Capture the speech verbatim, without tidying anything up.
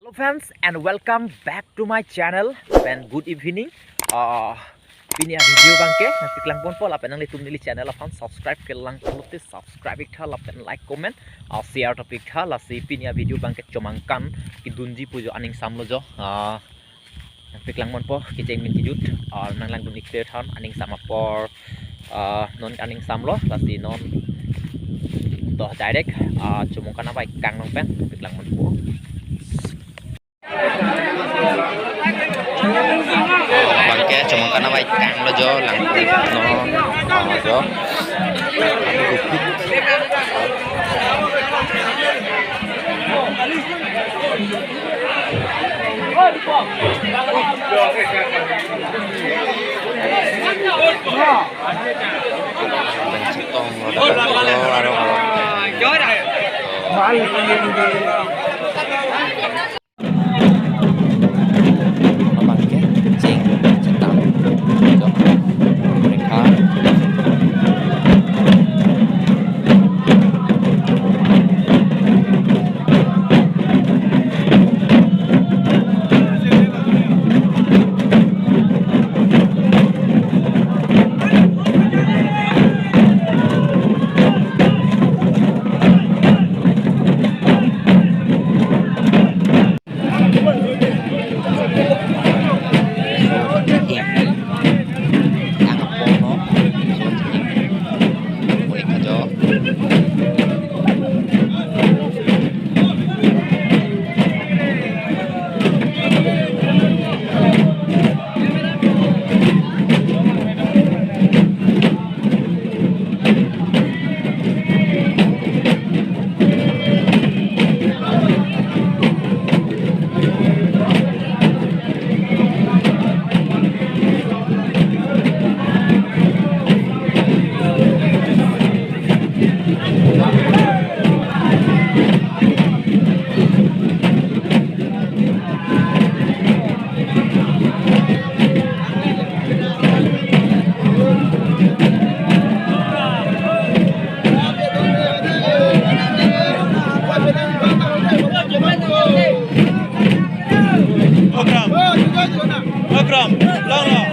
Hello friends and welcome back to my channel and good evening. Uh, pini a video abangke nangpeklang ponpo lapen nanglitum neli channel aphan subscribe kelang pulote subscribe iktha lapen like comment, uh, share ta iktha. Lasi pini a video abangke Chomangkan kedunji pu jo aning samlo jo. Uh, nangpeklang ponpo kecheng pen kejut, uh, nanglangdun ik than aning sam apor, uh, non aning samlo. Lasi non to direct, uh, Chomangkan avaikang along pen nangpeklang ponpo. Abangke Chomangkan avaikang lo jo, lang no, uh, jo. Abangke cheng chetang jo, rekha. Akram. Akram. Lang lang.